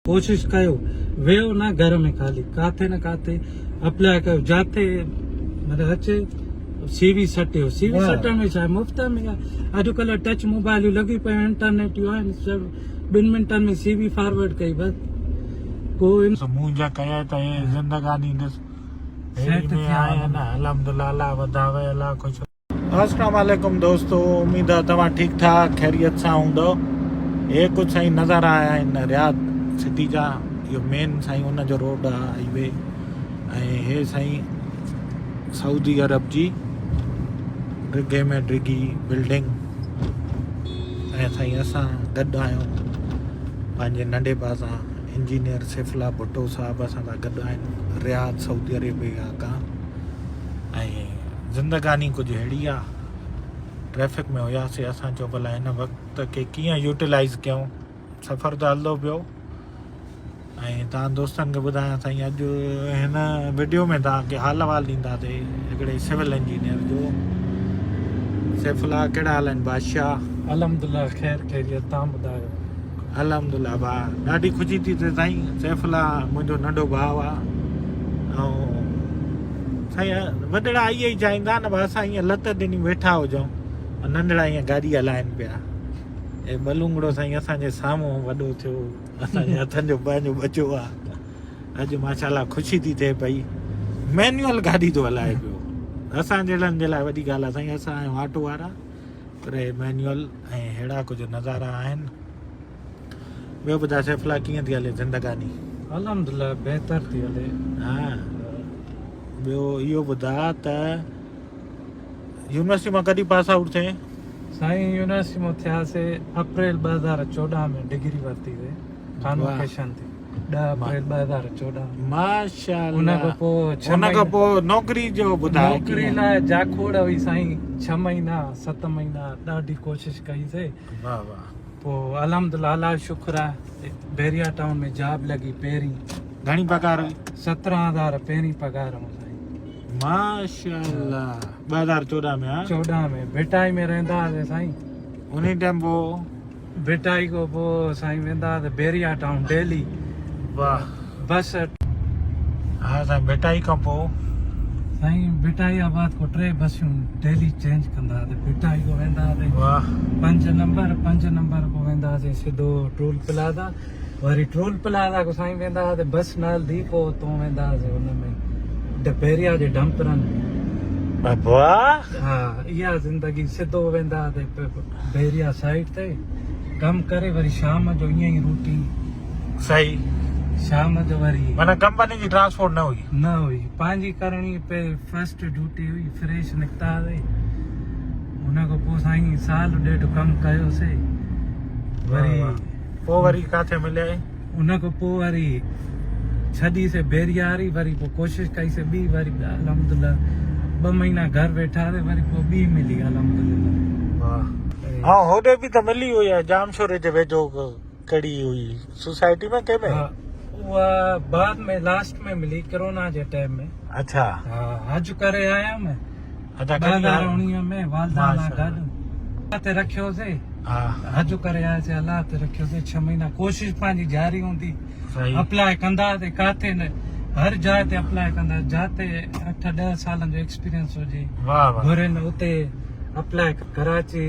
ڪوشش ڪيو ويهو نه گهر ۾ خالي ڪاٿي نه ڪاٿي اپلاء ڪيو جاٿي مطلب اچي سي وي سٽيو سي وي سٽڻ ۾ ڇا مفت ۾ اڄڪلهه ٽچ موبائلون لڳي پيون انٽرنيٽ يون آهن سڀ ٻن منٽن ۾ سي وي فارورڊ ڪئي بس ڪو منهنجا ڪيا ته هي زندگاني ڏس هي ۾ آهي نه الحمدلله الله وڌاوي الله خوش السلام عليڪم دوستو اميد آ توهان ٺيڪ ٺاڪ خيريت سان هوندو هي ڪجهه سائين نظارا آيا آهن رياض سٽي جا اهو مين سائين ان جو روڊ آ هائي وي ۽ هي سائين سعودي عرب جي ڊگهي ۾ ڊگهي بلڊنگ ۽ سائين اسان گڏ آهيون پنهنجي ننڍي ڀاء سان انجنيئر سيف الله ڀٽو صاحب اسان سان گڏ آهن رياض سعودي عربيا کان ۽ زندگاني ڪجهه اهڙي آ ٽريفڪ ۾ هياسي اسان چيو ڀلا هن وقت کي ڪيئن يوٽيلائز ڪيون سفر ته هلندو پيو ۽ توهان دوستن کي ٻڌايان سائين اڄ هن وڊيو ۾ توهان کي حال احوال ڏينداسي هڪڙي سول انجنيئر جو سيف الله ڪهڙا حال آهن بادشاهه الحمدلله خير خيريت تان ٻڌايو الحمدلله ڀاء ڏاڍي خوشي ٿي ٿئي سائين سيف الله منهنجو ننڍو ڀاء آ ۽ سائين وڏڙا اهي ئي چاهيندا نه ڀاء اسان ائين لت ڏني ويٺا هجون ۽ ننڍڙا ائين گاڏي هلائن پيا اي ٻلونگڙو سائين اسان جي سامهون وڏو ٿيو اسان جي هٿن جو پنهنجو ٻچو آ اڄ ماشاءالله خوشي ٿي ٿئي پئي مينيول گاڏي ٿو هلائي پيو اسان جهڙن جي لاء وڏي ڳالهه آ سائين اسان آهيون آٽو وارا پر هي مينيول ۽ ههڙا ڪجهه نظارا آهن ٻيو ٻڌاء سيف الله ڪيئن ٿي هلي زندگاني؟ الحمدلله بهتر ٿي هلي. ها ٻيو اهو ٻڌاء ته يونيورسٽي مان ڪڏهن پاس آئوٽ ٿئين؟ سائين يونيورسٽي مان ٿياسي اپريل 2014 ۾ ڊگري ورتي سي ڪانوڪيشن ٿي 10 اپريل 2014 ماشاءالله ان کان پوء ان کان پوء نوڪري جو ٻڌاء نوڪري لاء جاکوڙ هئي سائين 6 مهينا 7 مهينا ڏاڍي ڪوشش ڪئي سي واه واه پوء الحمدلله الله جو شڪر آ بحريا ٽائون ۾ جاب لڳي پهرين. گهڻي پگهار هئي؟ 17 هزار پهرين پگهار هئم سائين. ماشاءالله 2014 ۾ ها؟ 14 ۾ ڀٽائي ۾ رهندا هئاسين سائين. انهي ٽائيم پوء؟ ڀٽائي کان پوء سائين ويندا هئاسين بحريا ٽائون ڊيلي. واه. بس. ها سائين ڀٽائي کان پوء؟ سائين ڀٽائي آباد کان ٽي بسيون ڊيلي چينج ڪندا هئاسين ڀٽائي کان ويندا هئاسين پنج نمبر پنج نمبر کان ويندا هئاسين سڌو ٽول پلازا وري ٽول پلازا کان سائين ويندا هئاسين بس نه هلندي پوء اتو ويندا هئاسين ان ۾ بيريا جي ڊمپرن ۾ بابا ها اها زندگي سڌو ويندا هئاسين بيريا سائيڊ تي ڪم ڪري وري شام جو ائين ئي روٽين صحيح شام جو وري معنيٰ ڪمپني جي ٽرانسپورٽ نه هئي نه هئي پنهنجي ڪرڻي پئي فرسٽ ڊيوٽي هئي فريش نڪتا هئاسي ان کان پوء سائين سال ڏيڍ ڪم ڪيوسي وري پوء وري ڪاٿي مليائي ان کان پوء وري ڇڏي سي بيرياري وري پوء ڪوشش ڪئي سي ٻي وري الحمدلله ٻه مهينا گهر ويٺا سي وري پوء ٻي ملي الحمدلله واھ ها هوڏي به ته ملي هئي ڄامشوري جي ويجهو ڪهڙي هئي سوسائٽي ۾ ڪنهن ۾ ها اها بعد ۾ لاسٽ ۾ ملي ڪرونا جي ٽائيم ۾ اڇا ها حج ڪري آيم اڇا 2019 ۾ والده سان گڏ الله تي رکيوسي ها حج ڪري آياسي الله تي رکيوسي 6 مهينا ڪوشش پنهنجي جاري هوندي اپلاء ڪندا تي ڪاٿي نه هر جاء تي اپلاء ڪندا جاتي 8 10 سالن جو ايڪسپيرينس هجي واه واه گهرن اتي اپلاء ڪراچي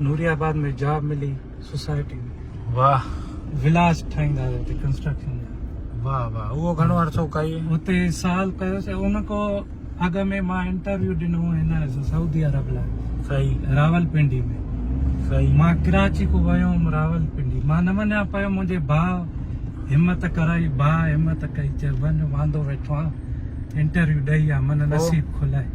نوري آباد ۾ جاب ملي سوسائٽي ۾ واه ولاس ٺاهيندا هئا اتي ڪنسٽرڪشن جا واه واه اهو گهڻو عرصو ڪئي اتي سال ڪيوسي ان کو اڳ ۾ مان انٽرويو ڏنو هن سعودي عرب لاء صحيح راولپنڊي ۾ صحيح مان ڪراچي کو ويو هوم راولپنڊي مان نه وڃان پيو منهنجي ڀاء همت ڪرائي ڀاء همت ڪئي چي وڃ واندو ويٺو آهان انٽرويو ڏئي آ من نصيب کلائي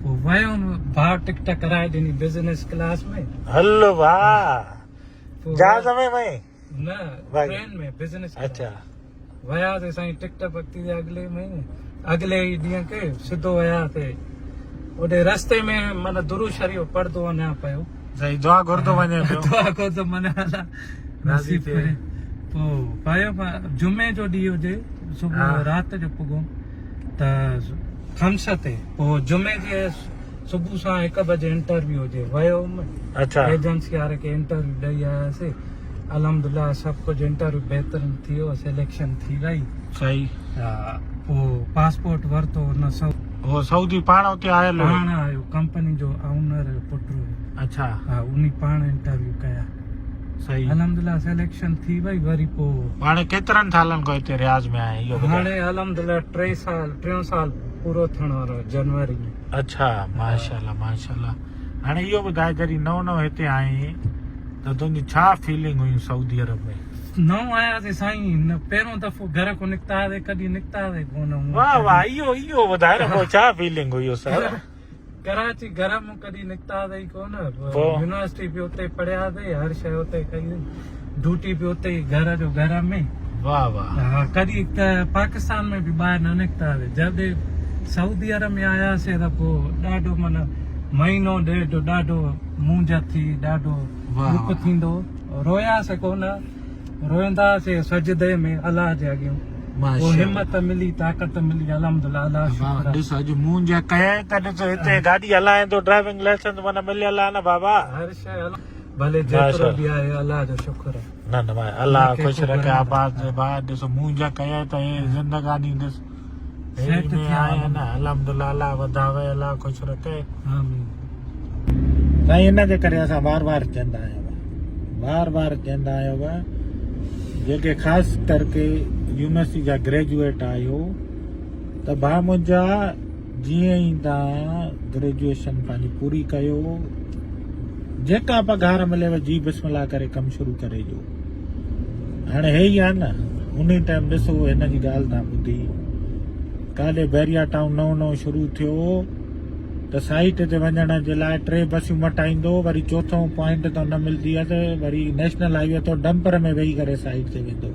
پوء ويم ڀاء ٽڪٽ ڪرائي ڏني بزنس ڪلاس ۾ هل ڀاء جهاز ۾ وئين نه ٽرين ۾ بزنس اڇا وياسي سائين ٽڪٽ پڪتي تي اڳلي مهيني اڳلي ئي ڏينهن کي سڌو وياسي اوڏي رستي ۾ من درود شريف پڙهندو وڃان پيو سائين دعا گهرندو وڃي پيو دعا گهرندو من الله نصيب ڪري پوء پيو جمعي جو ڏينهن هجي صبح رات جو پڳو ته خمس تي پوء جمعي جي صبح سان هڪ بجي انٽرويو هجي ويو هوم اڇا ايجنسي واري کي انٽرويو ڏئي آياسي. الحمدلله سڀ ڪجهه انٽرويو بهترين ٿي ويو سليڪشن ٿي وئي. صحيح. پوء پاسپورٽ ورتو ان سعودي. هو سعودي پاڻ اتي آيل هيو. پاڻ آيو ڪمپني جو آونر جو پٽ هيو. اڇا. ها انهي پاڻ انٽرويو ڪيا. صحيح. الحمدلله سليڪشن ٿي وئي وري پوء. هاڻي ڪيترن سالن کان هتي رياض ۾ آهين اهو ٻڌاء. هاڻي الحمدلله ٽي سال ٽيون سال پورو ٿيڻ وارو آهي جنوري ۾. اڇا ماشاءالله ماشاءالله هاڻي اهو ٻڌاء جڏهن نئون نئون هتي آئين ته تنهنجي ڇا فيلنگ هيون سعودي عرب ۾. نئون آياسين سائين پهريون دفعو گهر کان نڪتا هئاسين ڪڏهن نڪتا هئاسين ڪونه. واه واه اهو اهو ٻڌاء نه پوء ڇا فيلنگ هئي سر. ڪراچي گهر مون ڪڏهن نڪتا هئاسين ئي ڪونه يونيورسٽي به اتي پڙهياسين هر شيء اتي ڪئي ڊيوٽي به اتي ئي گهر جو گهر ۾. واه واه. ها ڪڏهن ته پاڪستان ۾ به ٻاهر نه نڪتا هئاسين جڏهن سعودي عرب ۾ آياسين ته پوء ڏاڍو معنيٰ مهينو ڏيڍ ڏاڍو مونجهه ٿي ڏاڍو ڏک ٿيندو روياسين ڪونه روئندا هئاسين سجدي ۾ الله جي اڳيون پوء همت ملي طاقت ملي الحمدلله الله جو شڪر آهي. ڏس اڄ مونجهه ڪيائين ته ڏس هتي گاڏي هلائين ٿو ڊرائيونگ لائسنس معنيٰ مليل آهي نه بابا. هر شيء ڀلي جيترو به آهي الله جو شڪر آهي. نه نه ڀائي الله خوش رکي آباد ڀاء ڏس مونجهه ڪيائين ته هي زندگاني ڏس سيٽ ۾ ٿيا آهي نه الحمدلله الله وڌاوي الله خوش رکي. آمين. سائين ان جي ڪري اسان بار بار چوندا آهيون بار بار چوندا آهيون جيڪي خاص ڪر ڪي يونيورسٽي جا گريجوئيٽ آهيو ته ڀاء منهنجا جيئن ئي تان گريجوئيشن پنهنجي پوري ڪيو جيڪا پگهار مليو جي بسم الله ڪري ڪم شروع ڪري ڏيو هاڻي هي ئي آهي نه انهي ٽائيم ڏسو هن جي ڳالهه تان ٻڌي ڪاڏي بحريا ٽائون نئون نئون شروع ٿيو ته سائيٽ تي وڃڻ جي لاء ٽي بسيون مٽائيندو وري چوٿون پوائنٽ تان نه ملدي آهي ته وري نيشنل هائي وي تان ڊمپر ۾ ويهي ڪري سائيٽ تي ويندو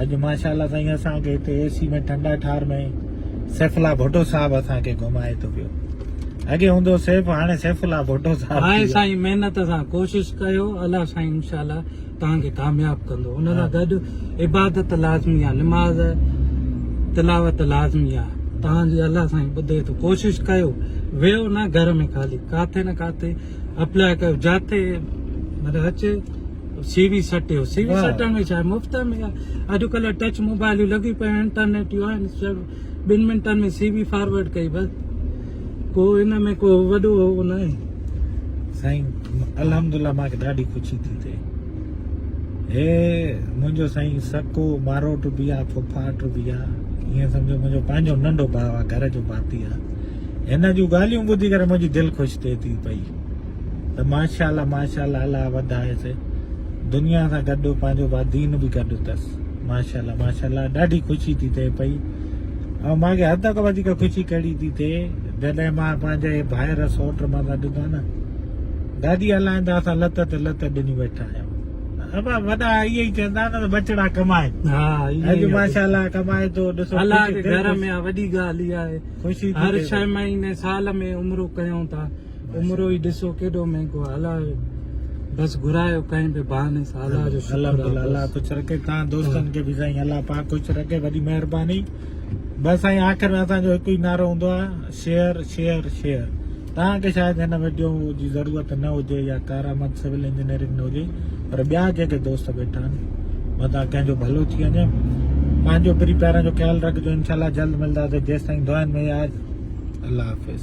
اڄ ماشاء الله سائين اسان کي هتي اي سي ۾ ٺنڊا ٺار ۾ سيف الله ڀٽو صاحب اسان کي گهمائي ٿو پيو اڳي هوندو سيف هاڻي سيف الله ڀٽو صاحب آهي سائين محنت سان ڪوشش ڪيو الله سائين انشاء الله توهان کي ڪامياب ڪندو ان سان گڏ عبادت لازمي آهي نماز تلاوت لازمي آهي توهان جي الله سائين ٻڌي ٿو ڪوشش ڪيو ويهو نه گهر ۾ خالي ڪاٿي نه ڪاٿي اپلاء ڪيو جاٿي مطلب اچي سي وي سٽيو سي وي سٽڻ ۾ ڇا مفت ۾ اڄڪلهه ٽچ موبائلون لڳي پيون انٽرنيٽ آهن سڀ ٻن منٽن ۾ سي وي فارورڊ ڪئي بس ڪو ان ۾ ڪو وڏو هو نه آهي. سائين الحمدلله مان کي ڏاڍي خوشي ٿي ٿئي هي منهنجو سائين سڪو ماروٽ به آ ڦڦاٽ به آ ائين سمجهو منهنجو پنهنجو ننڍو ڀاء آ گهر جو ڀاتي آ هن جون ڳالهيون ٻڌي ڪري منهنجي دل خوش ٿئي ٿي پئي ته ماشاءالله ماشاءالله الله وڌائيس دنيا سان گڏ پنهنجو ڀاء دين به گڏ اٿس ماشاءالله ماشاءالله ڏاڍي خوشي ٿي ٿئي پئي ۽ مان کي حد کان وڌيڪ خوشي ڪهڙي ٿي ٿئي جڏهن مان پنهنجي ڀائر سوٽ مان سان ڏٺو نه گاڏي هلائيندا اسان لت تي لت ڏني ويٺا آهيون ابا وڏا اهي ئي چوندا نه ته ٻچڙا ڪمائن ها اڄ ماشاءالله ڪمائي ٿو ڏسو الله جي گهر ۾ وڏي ڳالهه اها آهي خوشي هر 6 مهيني سال ۾ عمرو ڪيون ٿا عمرو ئي ڏسو ڪيڏو مهنگو آهي الله بس گهرايو ڪنهن به بهاني سان الله جو شڪر الحمدلله الله خوش رکي تان دوستن کي به سائين الله پاڪ خوش رکي وڏي مهرباني بس سائين آخر ۾ اسان جو هڪ ئي نعرو هوندو آهي شيئر شيئر شيئر تان کي شايد هن وڊيو جي ضرورت نه هجي يا ڪارآمد سول انجنيئرنگ نه هجي پر ٻيا جيڪي دوست ويٺا آهن متان ڪنهن جو ڀلو ٿي وڃي پنهنجو پري پيارن جو خيال رکجو انشاءالله جلد ملنداسين جيستائين دعائن ۾ ياد الله حافظ.